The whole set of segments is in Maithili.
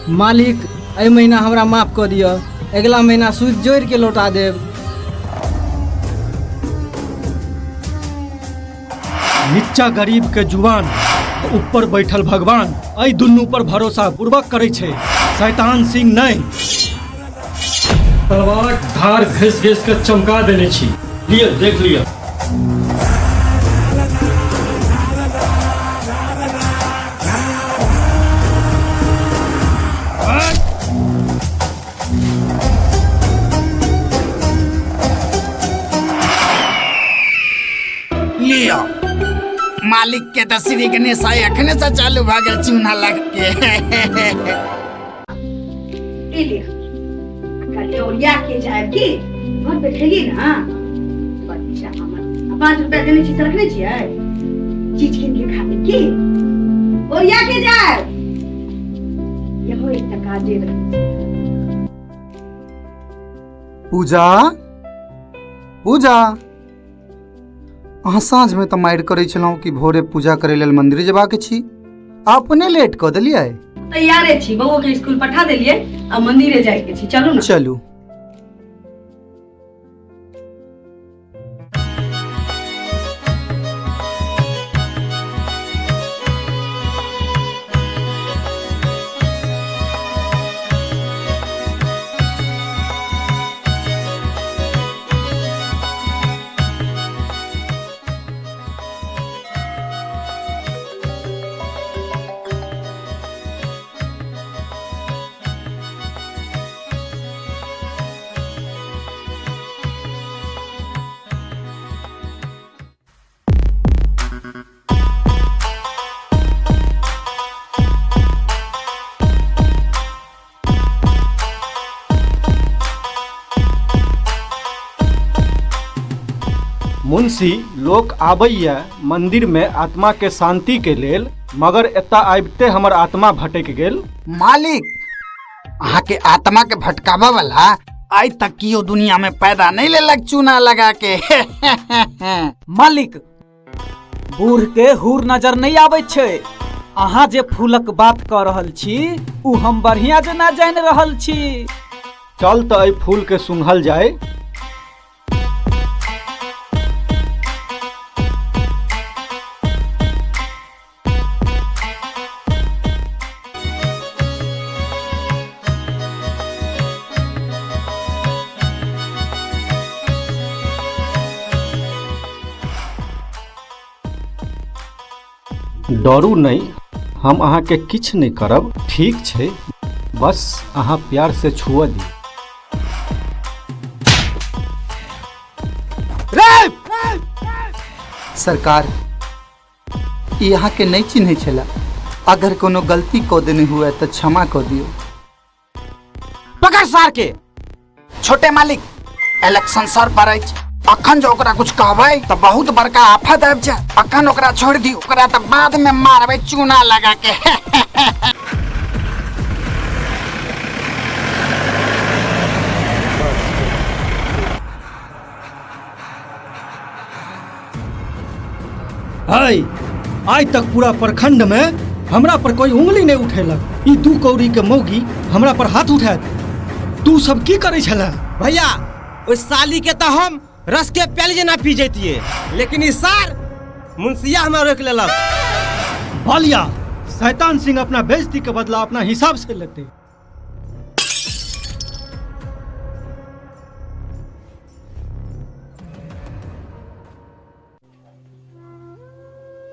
मालिक, एहि महीना हमरा माफ कऽ दिअ, अगिला महीना सूद जोड़ि के लौटा देब। नीचा गरीब के जुबान, ऊपर बैठल भगवान, एहि दुनू पर भरोसा पूर्वक करै छै, शैतान सिंह नहि। तलवारक धार घसि घसि के चमका देने छी, लिअ देख लिअ। लियो मालिक के तऽ श्री गणेश आइ अखने से चालू भऽ गेल चूना लग के। ई लिअ, कहलियै ओरिया के जायब की घर पे खेलियै ना बच्चा हमर। आ 5 रुपया देने छी से रखने छियै, चीज कीन के खा लेब की। ओरिया के जायब, इहो एकटा काजे रहै छै। पूजा, पूजा, अहाँ साँझमे तऽ मारि करै छलहुँ कि भोरे पूजा करै लेल मन्दिर जेबाक छी, अपने लेट कऽ देलियै। तैयारे छी, बौओ के स्कूल पठा देलियै आ मंदिरे जाय के छी, चलू ना। चलू। मुंशी, लोक आबैया मंदिर में आत्मा के शांति के लेल, मगर एतऽ आबिते हमर आत्मा भटकि गेल। मालिक, अहाँ के आत्मा के भटकाबऽ वाला आइ तक कियो दुनिया में पैदा नहीं लेलक चूना लगा के। मालिक, बूढ़ के हूर नजर नहीं आबै छै। अहाँ जे फूलक बात कऽ रहल छी उ हम बढ़िया जेना जानि रहल छी। चल तऽ एहि फूल के सुंघल जाय। डरू नहि, हम अहाँके किछु नहि करब। ठीक छै, बस अहाँ प्यार से छुअ दी। सरकार, ई अहाँके नहि चिन्है छला, अगर कोनो गलती कऽ देने हुए तऽ क्षमा कऽ दियौ। पकड़ सार के। छोटे मालिक, इलेक्शन सर पर अछि, अखन जो ओकरा कुछ कहबै तऽ बहुत बड़का आफत आबि जायत। अखन ओकरा छोड़ि दियौ, ओकरा तऽ बाद में मारबै चूना लगा के। हाय, आइ तक पूरा प्रखंड में हमरा पर कोई उंगली नहीं उठेलक, ई दू कौड़ी के मौगी हमरा पर हाथ उठायत। तू सब की करै छला? भैया, ओहि साली के तऽ हम रस के प्याली जेना पी जैतियै, लेकिन ई सार मुंशिया हमरा रोकि लेलक। बालिया, शैतान सिंह अपना बेइज्जती के बदला अपना हिसाब से लेते।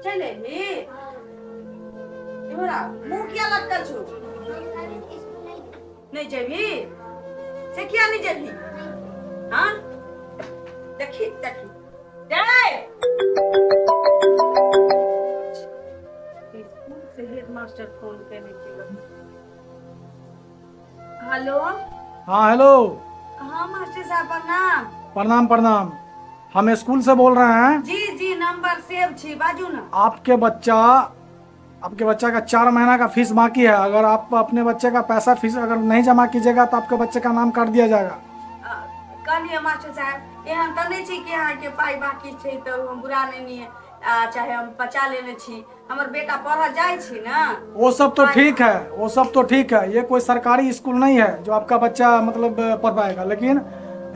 चल अयली इमरा, मुंह किया लटकल छौ? नहीं जेबही से? किया नहीं जेबही? हाँ, देखी देखी डे स्कूल से हेडमास्टर फोन केने छै। हेलो। हाँ, हेलो। हाँ मास्टर साहब, प्रणाम। प्रणाम प्रणाम, हम स्कूल से बोल रहे हैं। जी जी, नंबर सेव छी, बाजू ना। आपके बच्चा का 4 महीना का फीस बाकी है। अगर आप अपने बच्चे का पैसा फीस अगर नहीं जमा कीजिएगा तो आपके बच्चे का नाम काट दिया जाएगा। कहलियै मास्टर साहब, एहन तऽ नहि छै कि अहाँके पाइ बाकी छै तऽ हम बुरा नहि निये। आ चाहे हम पचा लेने छी। हमर बेटा पढ़ऽ जाइ छी ना। वो सब तो ठीक है, वो सब तो ठीक है, ये कोई सरकारी स्कूल नहीं है जो आपका बच्चा मतलब पढ़ पाएगा, लेकिन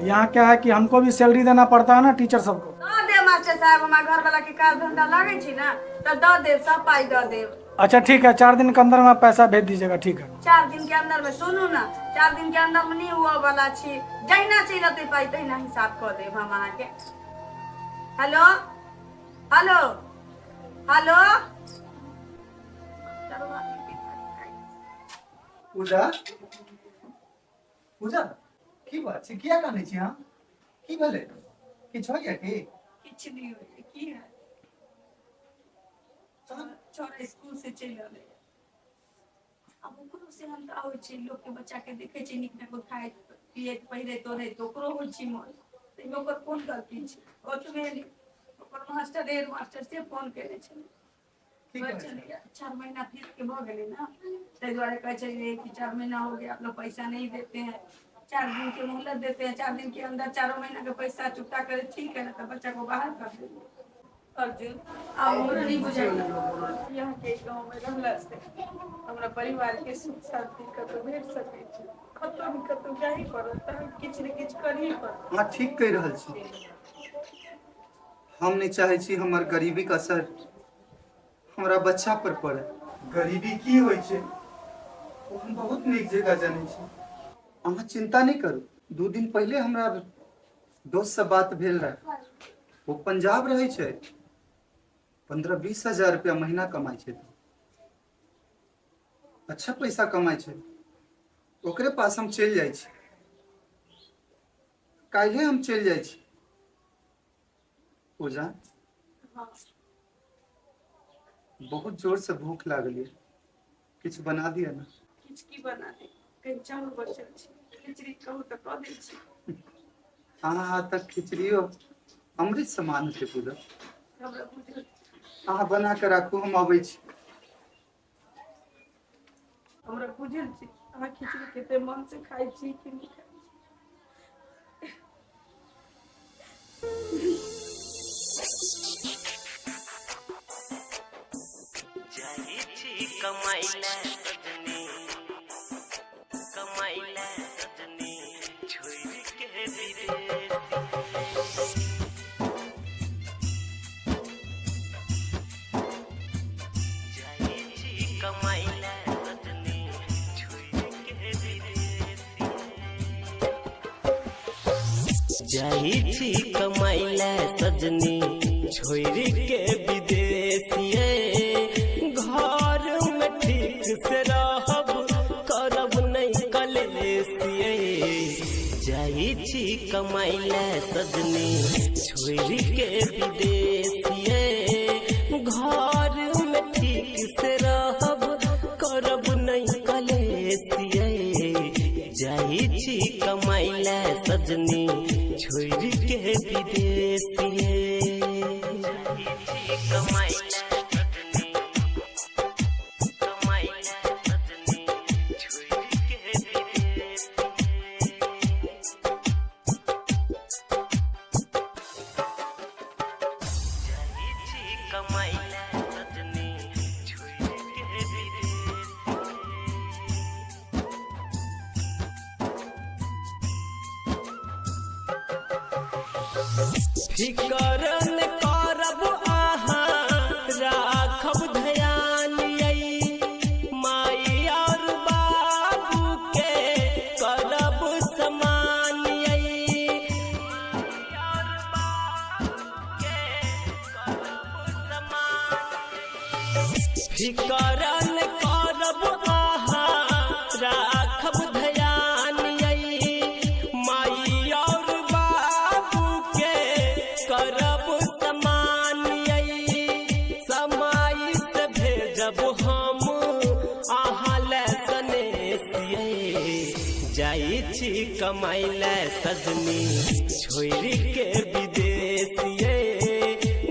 यहाँ क्या है कि हमको भी सैलरी देना पड़ता है ना टीचर सबको। दऽ देब मास्टर साहब, हमरा घर वाला के काज धंधा लागै छी ना तऽ दऽ देब, सब पाइ दऽ देब। अच्छा ठीक है, 4 दिन के अंदर में आप पैसा भेज दीजिएगा। ठीक है। 4 दिन के अंदर में सुनू ना, 4 दिन के अंदर में नहीं हुआ वाला छी, जहिना चलि अतै पाइ तहिना हिसाब कऽ देब हम अहाँके। Hello hello hello. Puja, Puja, की बात छै, किया कानै छी अहाँ? की भेलै, किछु होइया की? किछु नहि होइया। की है, छोरा स्कूल से चलि अलै, आब ओकरो सेहनता होइ छै, लोकके बच्चाके देखै छै नीक नीक खाइत पियैत पहिरैत ओढ़ैत, ओकरो होइ छै मन, ताहिमे ओकर कोन गलती छै? ओतबे नहि, ओकर मास्टर हेड मास्टर से फोन केने छलै, कहै छलै 4 महीना फीस के भऽ गेलै ने, ताहि दुआरे कहै छलै कि 4 महीना हो गया आप लोग पैसा नहीं देते हैं, 4 दिन के मोहलत देते हैं, 4 दिन के अंदर 4 महीना के पैसा चुकता करे ठीक है ना, तो बच्चा को बाहर कर देंगे। अर्जुन आब हमरा नहीं बुझाइया यहाँ के गाँव में रहला से हमरा परिवार के सुख शांति कतौ भेट सकै छै, कतौ भी कतौ जाही पड़त तहन किछु ने किछु करही पड़त। अहाँ ठीक कहि रहल छी, हम नहि चाहै छी हमर गरीबीके असर हमरा बच्चा पर पड़े। गरीबी की होइ छै ओ हम बहुत नीक जगह जानै छी, अहाँ चिंता नहि करू। 2 दिन पहिले हमरा दोस्तसँ बात भेल रहै, ओ पंजाब रहै छै, 15-20 हजार रुपया महीना कमाइ छै, अच्छा पैसा कमाइ छै, ओकरे पास हम चलि जाइ छी, काल्हे हम चलि जाइ छी। पूजा, बहुत जोर से भूख लागल ये, किछु बना दिअ ना। किछु की बना दे, कनि चाउर बचल छै, खिचड़ी कहू तऽ कऽ दै छी। अहाँ हाथक खिचड़ियो अमृत समान हेतै पूजा। हमरा बुझल। अहाँ बना कऽ राखू, हम अबै छी। हमरा बुझल छै अहाँ खिचड़ी कते मन से खाइ छी कि नहि खाइ छी। जाइ छी कमाइला सजनी छोड़ के विदेशिये, घर में ठीक से रहब करब नहीं कलेसिये। जाइ छी कमाइला सजनी छोड़ के विदेशिये, घर में ठीक से रहब करब नहीं कलेसिये। जाइ छी कमाइला सजनी छोड़ के विदेशिये। फिकर न करब अहाँ राखब ध्यान यै, माई और बाबू के करब समान यै। फिकर न करब अहाँ राखब ध्यान यै, माई और बाबू के करब समान यै। समय से भेजब हम अहाँ ले सनेसियै। जाइ छी कमाइला सजनी छोड़ के विदेशिये,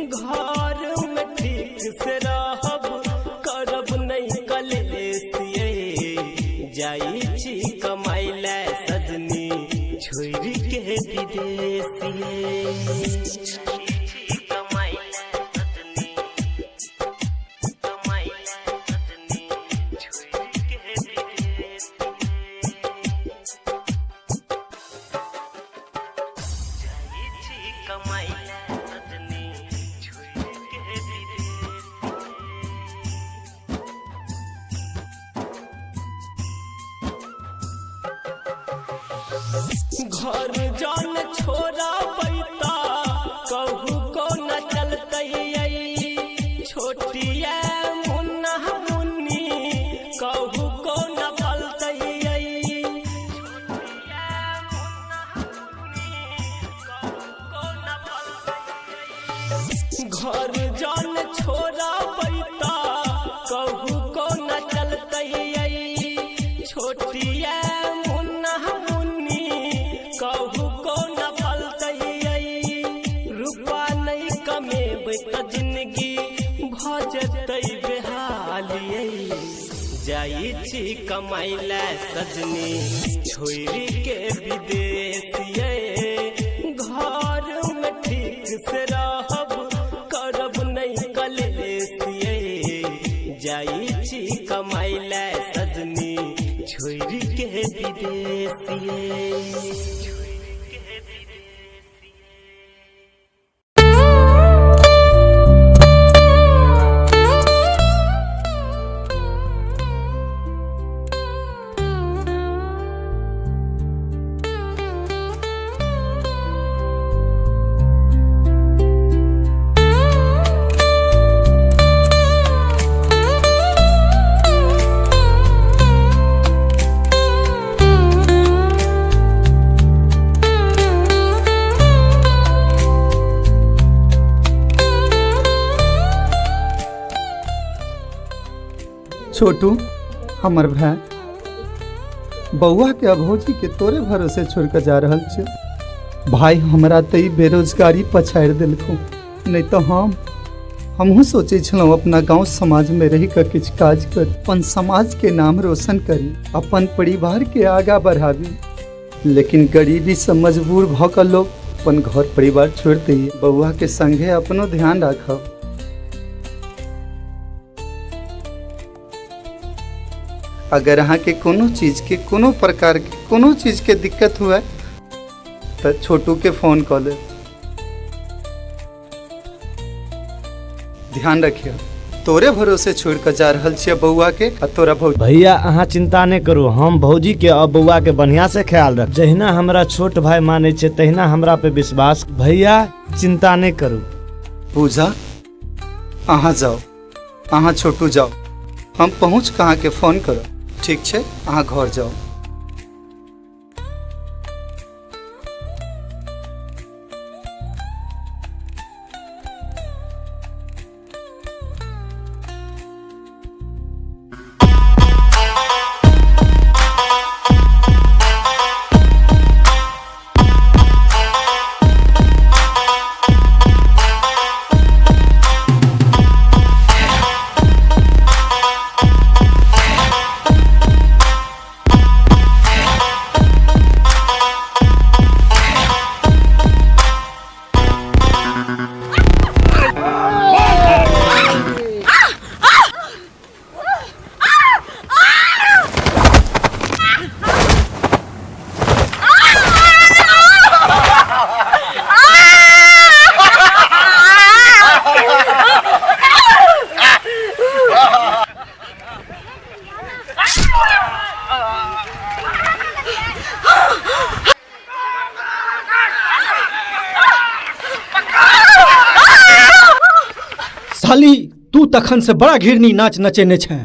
घर में ठीक से रहब करब नहीं कलेसियै। जाइ छी कमाइला सजनी छोड़ के विदेशिये। घर जन छोड़ा पैता कहू को न चलतै, छोटिया मुन्ना मुन्नी कहू को न पलतै। घर जन छोड़ा पैता कहू को न चलतै, छोटिया मुन्ना मुन्नी कहू को न पलतै। रुपा नहीं कमेबै त जिंदगी भऽ जेतै बेहालियै। जाइ छी कमाइला सजनी छोड़ि के विदेशियै, घर में ठीक से रहब करब नहीं कलेशियै। जाइ छी कमाइला सजनी छोड़ि के विदेशियै। छोटू हमर भाई, बउआ के भौजी के तोरे भरोसे छोड़ के जा रहल छे भाई। हमरा तो ई बेरोजगारी पछाड़ि देलको, नहीं तो हमहूँ सोचै छलहुँ अपना गांव समाज में रही के किछु काज करी, अपन समाज के नाम रोशन करी, अपन परिवार के आगा बढ़ाबी। लेकिन गरीबी से मजबूर भऽ कऽ लोग अपन घर परिवार छोड़ि दैए। बउआ के संगे अपनो ध्यान राखब। अगर अहाँ के कोनो चीज के कोनो प्रकार के कोनो चीज के दिक्कत हुए तो छोटू के फोन कऽ ले। ध्यान रखियो, तोरे भरोसे छोड़ के जा रहल छियै बउआ के आ तोरा भौजी। भैया अहाँ चिंता नहीं करू, हम भौजी के और बउआ के बढ़िया से ख्याल रख। जहिना हमरा छोट भाई माने छे तहिना हमरा पे विश्वास। भैया चिंता नहीं करू। पूजा अहाँ जाओ, अहाँ छोटू जाओ, हम पहुँच कहाँ के फोन करो। ठीक छै, अहाँ घर जाओ। साली तू तखन से बड़ा घिरनी नाच नचेने छे।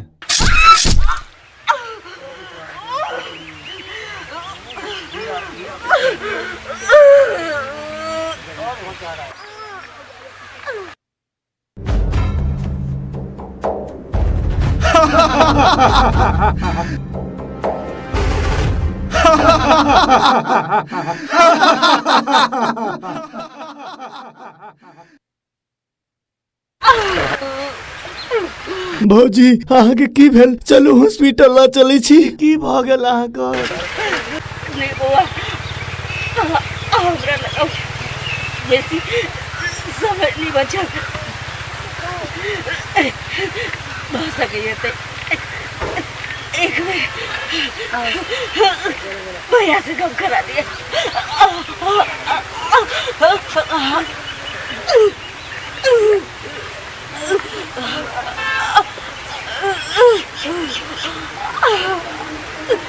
भौजी अहाँ के की भेल? चलू हॉस्पिटल ल चलै छी। की भ गेल अहाँ के? नहीं बउआ, हमरा लगाओ बेसी समय नहीं बचल, भ सकैए ते एक बेर भैया से गप करा दिया।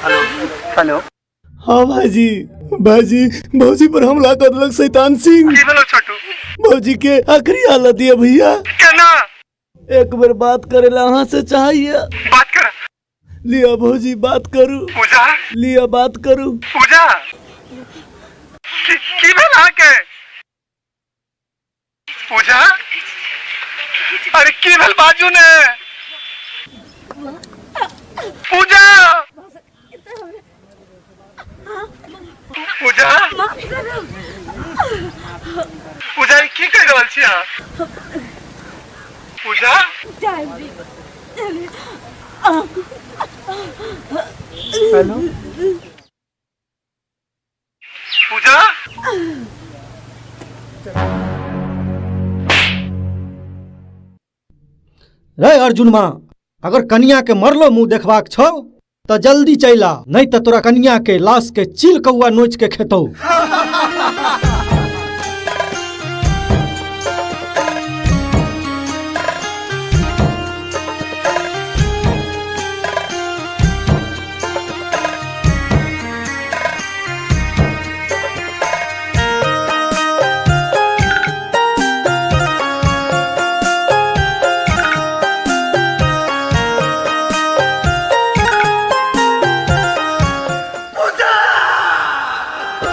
Hello hello. हाँ भाईजी भाईजी भौजी पर हमला कर देलक शैतान सिंह। की भेलो छोटू? भौजी के आखिरी हालत दिया भैया। केना? एक बार बात करे ला अहाँ से चाहिए। बात कर। लिया भौजी बात करू। पूजा? लिया बात करू। पूजा, की भेल अहाँके? पूजा, अरे की भेल बाजू ने? पूजा, पूजा, पूजा, ई की कहि रहल छी अहाँ? पूजा। हेलो पूजा। रे अर्जुन माँ, अगर कनिया के मरलो मुंह देखबाक छौ त जल्दी चलि आ, नहीं त तोरा कनिया के लाश के चील कौआ नोच के खेतौ।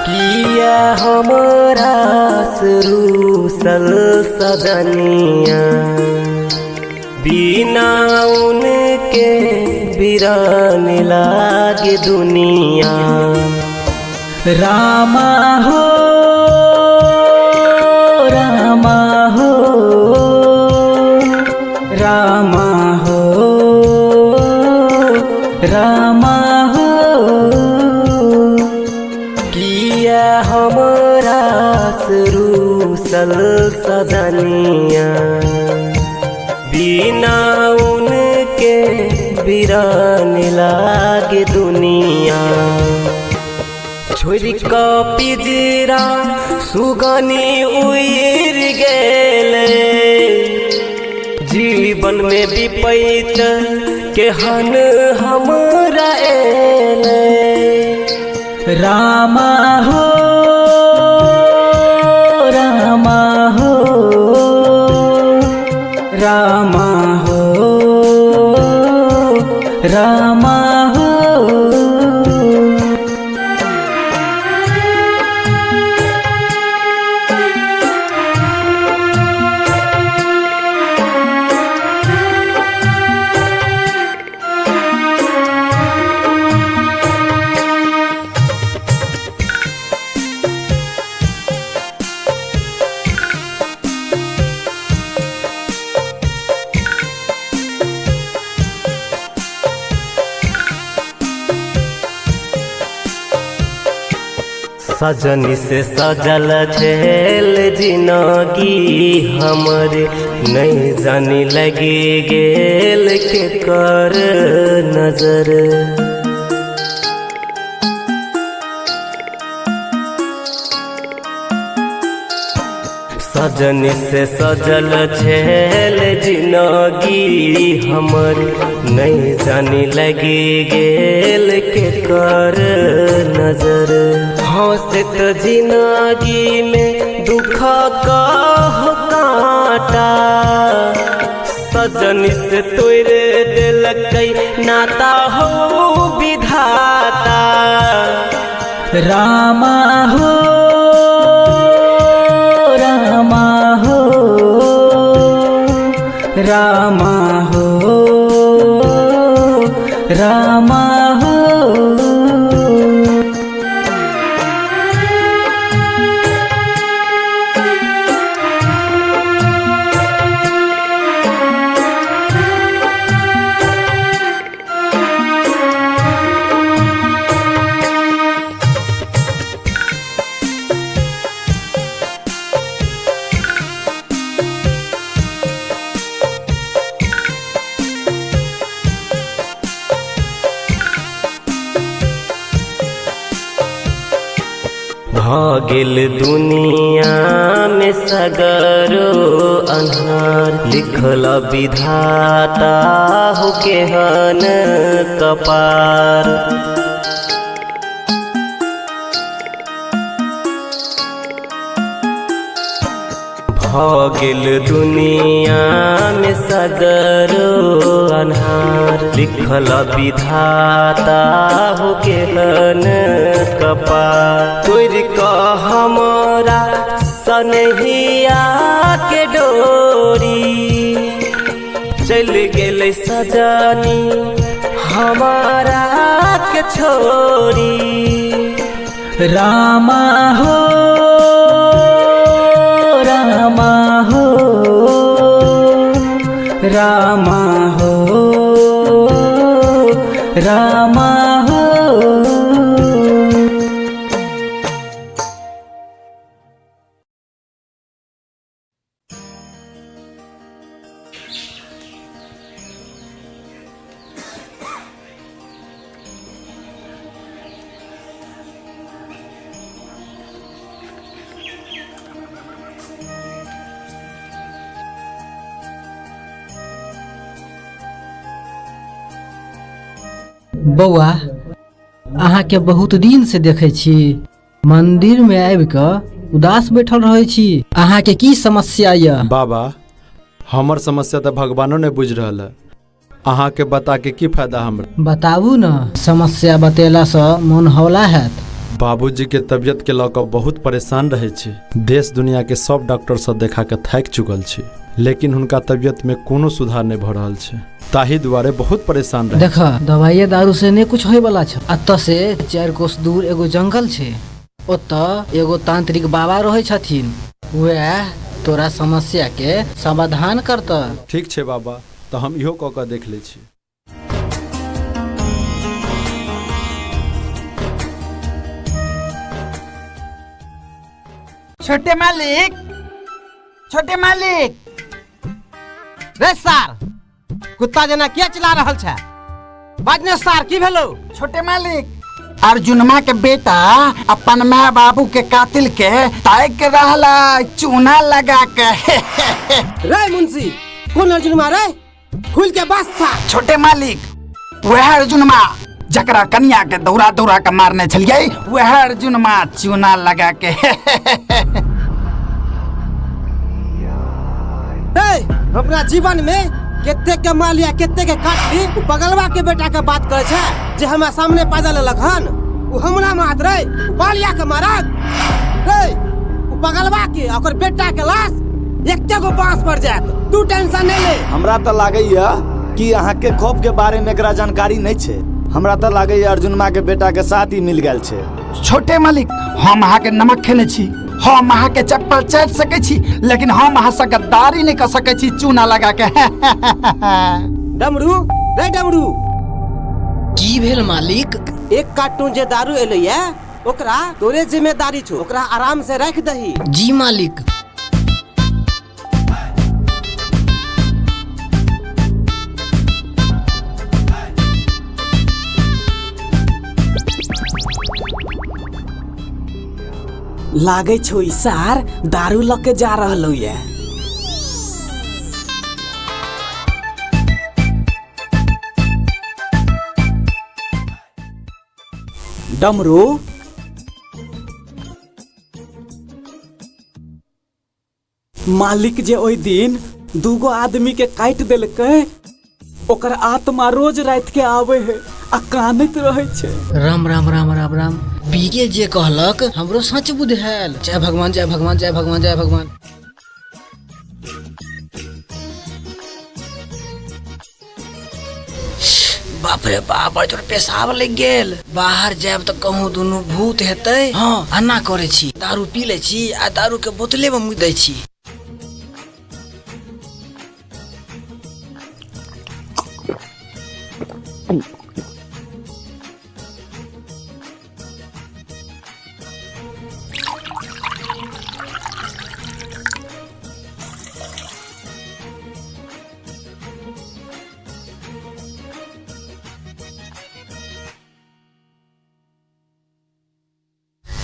किया हमरा रूसल सजनिया, बिना उनके बिरान लागे दुनिया। रामा हो रामा हो रामा हो रामा हो। किया हमरा रूसल सजनिया, बिना उनके बिरान लागे दुनिया। छोड़ क पिजरा सुगनी उड़ गेले, जीवन में विपैत केहन हमरा एले। रामा हो रामा हो रामा हो रामा हो। सजनी से सजल छेल जिनगी हमर, नहीं जानी लगी गेल के कर नजर। सजनी से सजल छेल जिनगी हमर, नहीं जानी लगी गेल के कर नजर। हंसत जिनगी में दुख का कांटा, सजन से तोड़ देलकै नाता हो विधाता। रामा हो रामा हो रामा हो रामा हो। गेल दुनिया में सगरो अन्हार, लिखल विधाता हो केहन कपार। भ गेल दुनिया में सगरो अन्हार, लिखल विधाता हो केहन कपार। तोड़ क हमरा सनहिया के डोरी, चल गेल सजनी हमारा के छोरी। रामा हो रामा हो रामा हो रामा हो। बौआ, अहाँके बहुत दिन से देखै छी मंदिर में आबि कऽ उदास बैठल रहै छी, अहाँके की समस्या यऽ? बाबा, हमर समस्या तऽ भगवानो नहि बुझि रहल है, अहाँके बता के की फायदा हमरा? बताबू न, समस्या बतेलासँ मोन हौला हैत। बाबूजी के तबियत के लऽ कऽ बहुत परेशान रहै छी, देश दुनिया के सब डॉक्टर से देखा के थाकि चुकल छी, लेकिन हुनका तबियत में कोनो सुधार नहीं भऽ रहल छै, ताहि दुआरे बहुत परेशान रहे। देख, दवाइये दारू से नहीं कुछ होय वाला छै। एतऽ से 4 कोस दूर एगो जंगल छै, ओतऽ एगो तांत्रिक बाबा रहै छथिन, वएह तोरा समस्या के समाधान करतऽ। ठीक छै बाबा, तऽ हम इहो कऽ कऽ देख लै छी। छोटे मालिक, छोटे मालिक। रे सार, कुत्ता जेना किया चिल्ला रहल छै? बाजने सार, की भेलो? छोटे मालिक, अर्जुनमा के बेटा अपन माय बाबू के कातिल के ताक रहला चूना लगा के। रे मुंशी, कौन अर्जुनमा रे? खुल के बस सार। छोटे मालिक, वह अर्जुनमा जकरा कन्या के दौड़ा दौड़ा के मारने छलियै, वह अर्जुनमा चूना लगा के। अपना जीवन में केते के मालिया केते के काटली, उ बगलवा के बेटा के बात करे छै जे हमरा सामने पैदा लेलक हन, उ हमरा मारत रे, उ बालिया के मारत रे, उ बगलवा के ओकर बेटा के लाश एकटे गो बांस पर जायत, तू टेंशन नहीं ले। हमरा तऽ लागैया कि अहाँ के खौफ के बारे में एकरा जानकारी नहीं छै, हमरा तऽ लागैया अर्जुनमा के बेटा के साथ ही मिल गेल छै। छोटे मालिक, हम अहाँ के नमक खेने छी, हम अहाँ के चप्पल चाटि सकै छी, लेकिन हम अहाँ से गद्दारी नहीं कर सकै छी चूना लगा के। डमरू रे डमरू, की भेल मालिक? एक कार्टून जे दारू एलैया ओकरा तोरे जिम्मेदारी छौ, ओकरा आराम से रख दही। जी मालिक। लागे छो ई सार दारू ल के जा रहल ये। डमरू, मालिक जे ओहि दिन दूगो आदमी के काटि देलकै, ओकर आत्मा रोज राति के आवे है आ कानैत रहै छै। राम राम राम राम राम। पीके जे कहलक हमरो सच बुझायल। जय भगवान, जय भगवान, जय भगवान, जय भगवान। बाप रे बाप, बड़ जोर पेशाब लग गेल। बाहर जायब तऽ कहूँ दुनू भूत हेतै। हाँ, अन्ना करै छी, दारू पी लै छी आ दारू के बोतले में मुँह दै छी।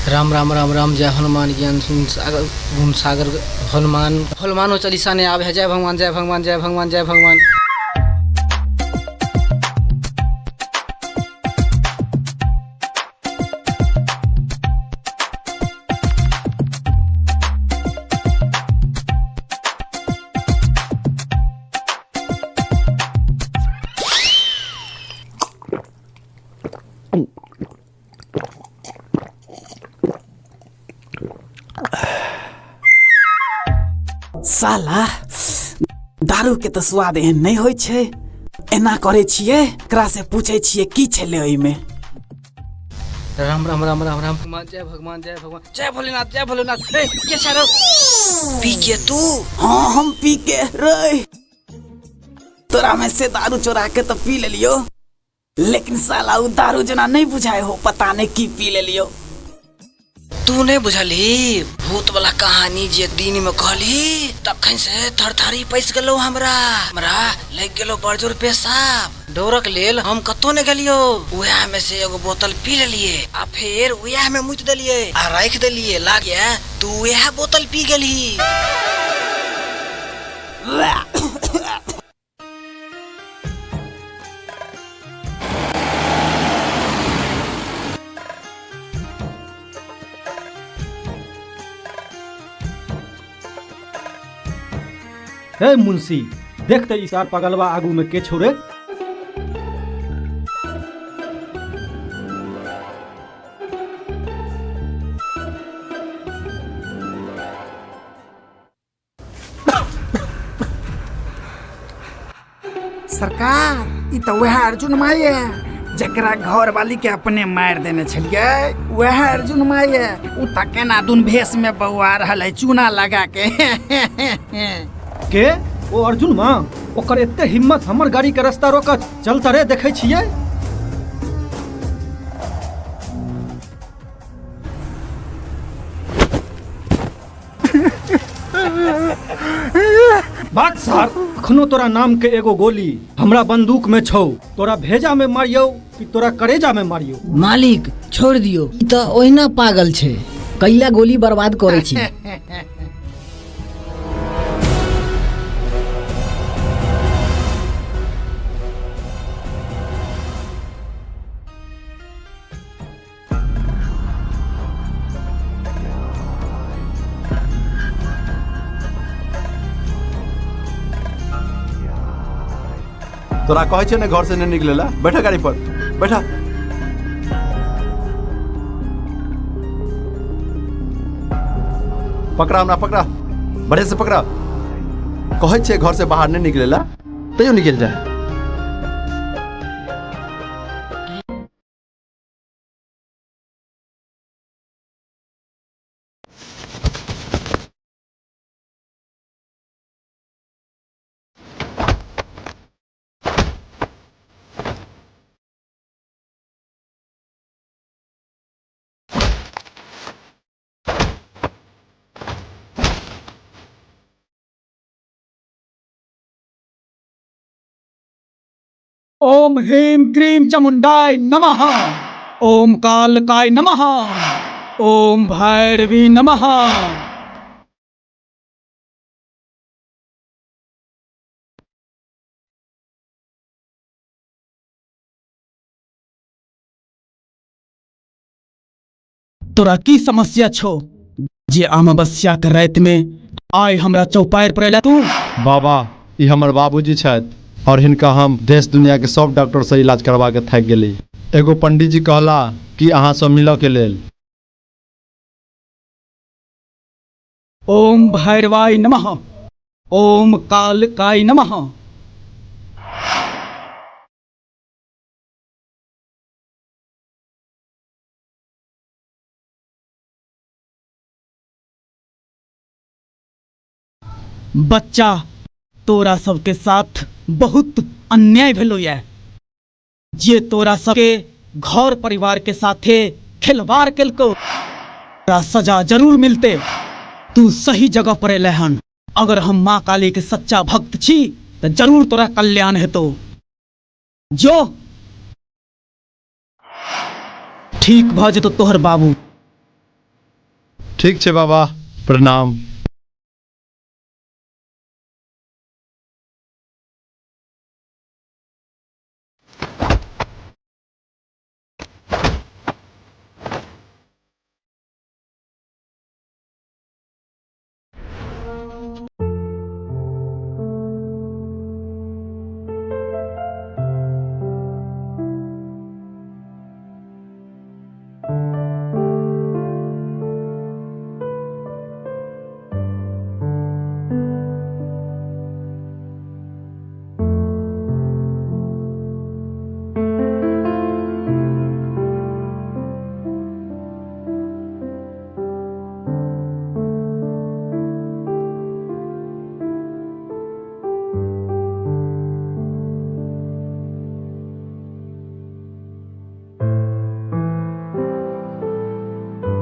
राम राम राम राम, जय हनुमान ज्ञान सागर गुण सागर हनुमान, हनुमानो चालीसा ने आवे है। जय भगवान, जय भगवान, जय भगवान, जय भगवान। साला दारू के तऽ स्वाद एहन नहि होइ छै। एना करै छियै, एकरा से पूछै छियै की छलै ओहिमे। राम राम राम राम राम, भगवान जय भगवान जय भगवान जय भोलेनाथ जय भोलेनाथ। ए के छै रे? पी के तू? हाँ हम पी के रे, तोरा में से दारू चोरा के तो पी लेलियो, लेकिन साला उ दारू जना नहीं बुझाए हो, पता नहीं की पी लेलियो। तू नहीं बुझलही भूत वाला कहानी जे दिन में कहली, तखन से थरथरी पैस गेलो हमरा, हमरा लग गेलो बड़जोर पेशाब। डोरक लेल हम कतो नहीं गेलियो, उएह में से एगो बोतल पी लेलिए आ फिर उएह में मुति देलिए आ राख देलिए। लागे तू उएह बोतल पी गेलही। हे मुंशी, देख त ई सार पगलवा आगू में के छोड़े। सरकार, ई तो वह अर्जुन माई है जकरा घर वाली के अपने मार देने छलिए, वह अर्जुन माई है। उ त केना दुन भेष में बौआ रहल है चूना लगा के। के ओ अर्जुन माँ, ओकर एते हिम्मत हमर गाड़ी के रास्ता रोकत? चल तरे देखै छियै। बात सार, अखनो तोरा नाम के एगो गोली हमरा बंदूक में छौ, तोरा भेजा में मारियौ कि तोरा करेजा में मारियौ? मालिक छोड़ दियो, ई त ओहिना पागल छै, कैला गोली बर्बाद करै छी। तोरा कहै छै ने घर से नहीं निकलेला, बैठा गाड़ी पर बैठा। पकड़ा हमरा, पकड़ा बढ़िया से पकड़ा। कहै छै घर से बाहर नहीं निकलेला, तैयो निकल जाए। ओम ह्रीं क्रीं चामुंडाय नमः, ओम कालकाय नमः, ओम भैरवी नमः। तोरा की समस्या छो जे अमावस्या के रात में आइ हमरा चौपायर पर अयला तू? बाबा, ई हमर बाबूजी छथि और हिनका हम देश दुनिया के सब डॉक्टर से इलाज करवा के थाकि गेली। एगो पंडित जी कहला कि अहाँ से मिलऽ के लेल। ओम भैरवाय नमः, ओम कालकाय नमः। बच्चा, तोरा सबके साथ बहुत अन्याय भेलो ये, जे तोरा सबके घर परिवार के साथे खिलवाड़ केलको, तोरा सजा जरूर मिलते। तू सही जगह पर एले हन। अगर हम माँ काली के सच्चा भक्त छी तो जरूर तोरा कल्याण हेतो। जो ठीक भ जेतो तोहर बाबू। ठीक छै बाबा, प्रणाम।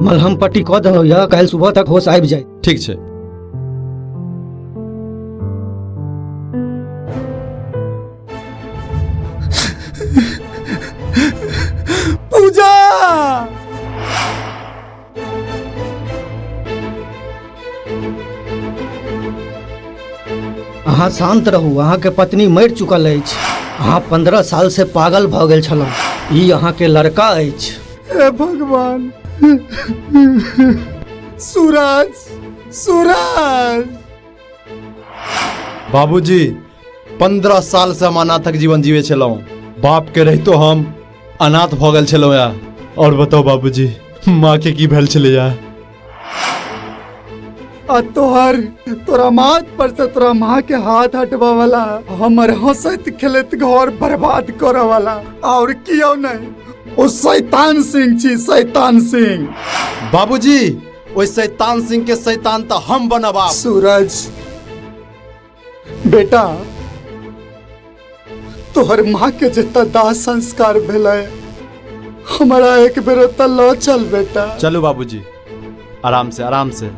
मलहम पट्टी कऽ देलहुँ यऽ, काल्हि सुबह तक होश आबि जाय। ठीक छै। पूजा, अहाँ शांत रहू, अहाँके पत्नी मरि चुकल अछि। अहाँ 15 साल से पागल भऽ गेल छलहुँ। ई अहाँके लड़का अछि। हे भगवान, सूरज, सूरज। बाबूजी, 15 साल से हम अनाथक जीवन जीवे छलहुँ। बाप के रहितो हम अनाथ भऽ गेल छलहुँ या। और बताओ बाबूजी, माँ के की भेल छलैया? आ तोहर तोरा माथ पर से तोरा माँ के हाथ हटवा वाला, हमर हंसैत खेलैत घर बर्बाद करे वाला और कियो नहीं, ओ शैतान सिंह छी, शैतान सिंह। बाबूजी, ओहि शैतान सिंह के शैतान तऽ हम बनब आब। सूरज बेटा, तोहर माँ के जितना दाह संस्कार भेलै, हमारा एक बेर ओतऽ लऽ चल बेटा। चलू बाबूजी, आराम से, आराम से।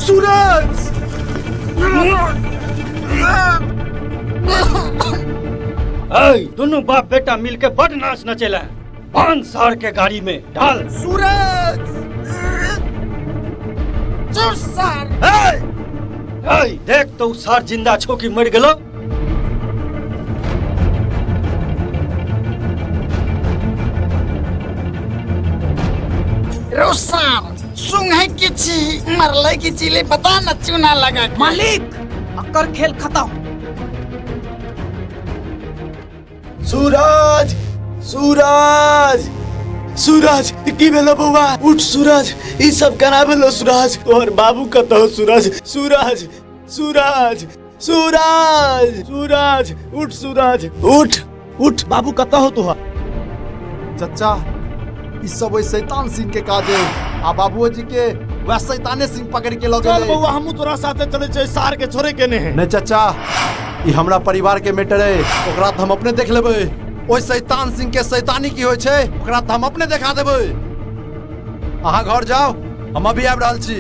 सूरज, दोनों बाप बेटा मिलके बड़ नाच नचेला। बांध सार के गाड़ी में डाल। सूरज, चुप सार। देख तो सार जिंदा छो कि मर गेलो। रो सार, सुंघै की छी, मरलै की चीले पता न चूना लगा के। मालिक, अकर खेल खत्म। सूरज, सूरज, सूरज, की भेलो बौआ? उठ सूरज, ई सब केना भेलो सूरज? तोहर बाबू कतऽ हो सूरज? सूरज, सूरज, सूरज, सूरज, उठ सूरज, उठ, उठ। बाबू कतऽ हो तोहर? चचा, ई सब ओहि शैतान सिंह के काज है। आ बाबूजी के वह शैताने सिंह पकड़ के लऽ चल गेलै। बौआ, हमहूँ तोरा साथे चलै छियै, सार के छोड़े के नहि है। नहीं चचा, ई हमरा परिवार के मैटर है, ओकरा तऽ हम अपने देख लेबै। ओहि शैतान सिंह के शैतानी की होइ छै, ओकरा तऽ हम अपने देखा देबै। अहाँ घर जाओ, हम अभी आबि रहल छी।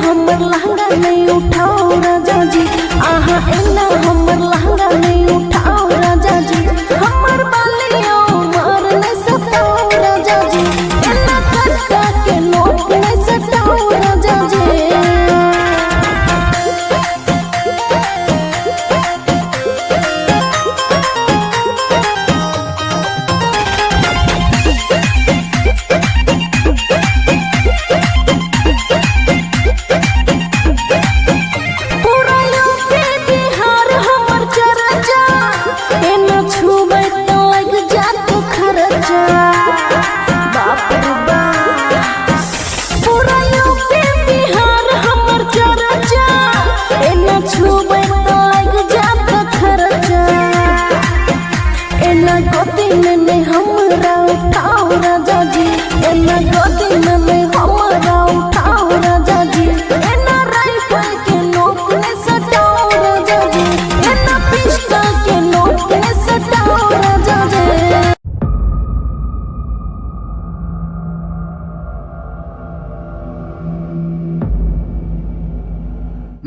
हमर लहंगा नहीं उठाओ राजा जी, आहा एना हमर लहंगा नहीं उठाओ राजा जी, हमर बालियो मार नहीं सताओ राजा जी, एना खट्टा के नोक नहीं सताओ राजा जी। पूरा यूपी बिहार हमर चर्चा, एना छुबै त लग जात खर्चा, बाप रे बाप। पूरा यूपी बिहार हमर चर्चा, एना छुबै त लग जात खर्चा, एना गोदी में नहीं हमरा उठाओ राजा जी, एना गोदी में नहीं हमरा उठाओ राजा जी, एना राइफल के नोक में सटाओ राजा जी, एना पिस्टल के नोक में सटाओ राजा जी।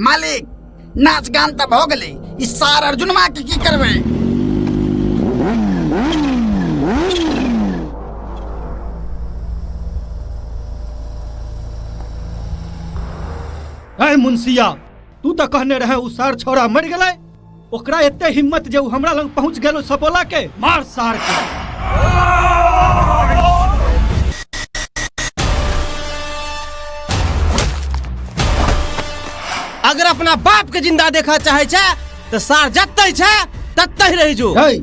मालिक नाच गान तऽ भऽ गेलै, ई सार अर्जुनमा के की करबै? ऐ मुंसिया, तू तो कहने रहे उ सार छोरा मर गेलै, ओकरा एते हिम्मत जे उ हमरा लग पहुंच गेलो सपोला के मार सार के। अगर अपना बाप के जिंदा देखा चाहे छे तो सार जत्ते छे तत्ते ही रही जो। ऐ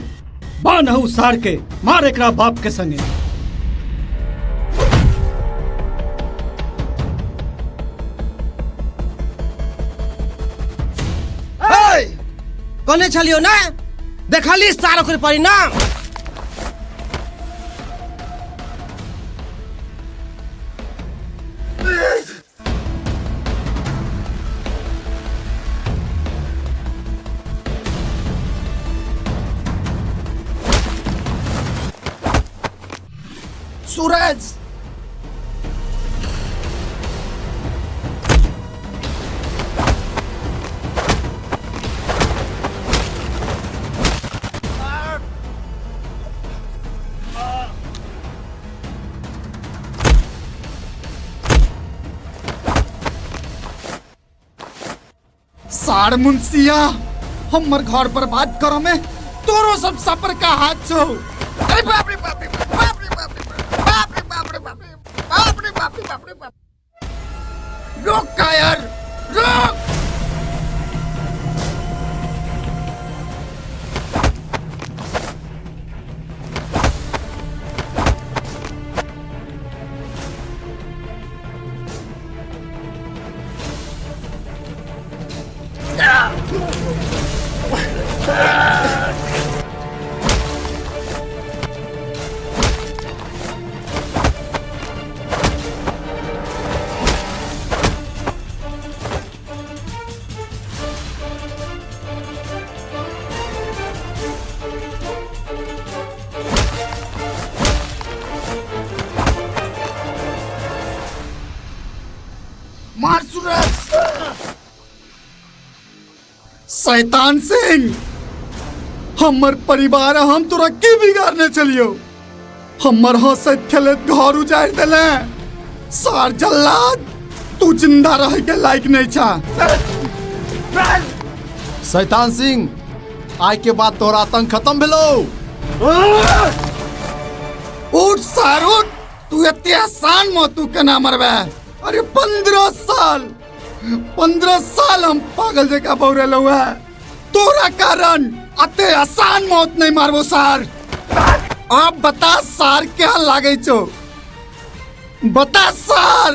बान्हू सार के, मार एकरा बाप के संगे। कोने छलियो ना, देखली सार ओकर परिणाम। सूरज सार मुंसिया, हमर घर पर बात करो में तोरो सब सपर का हाथ छो। अरे बाप रे बाप रे बाप रे बाप रे बाप रे बाप रे बाप रे बाप रे बाप रे बाप रे बाप। रोक कायर रोक। मार सूरज। शैतान सिंह, हमर परिवार हम तोरा की बिगाड़ने चलियो, हमर हंसैत खेलैत घर उजाड़ि देले। सार जल्लाद, तू जिंदा रह के लायक नहीं छा। शैतान सिंह, आय के बाद तोरा आतंक खत्म भेलो। उठ सार उठ, तू एते आसान मौत तू केना मरबे? अरे 15 साल हम पागल जका बौरेलो है, तोरा कारण अते आसान मौत नहीं मारबो सार। आप बता सार क्या लागे छो, बता सार।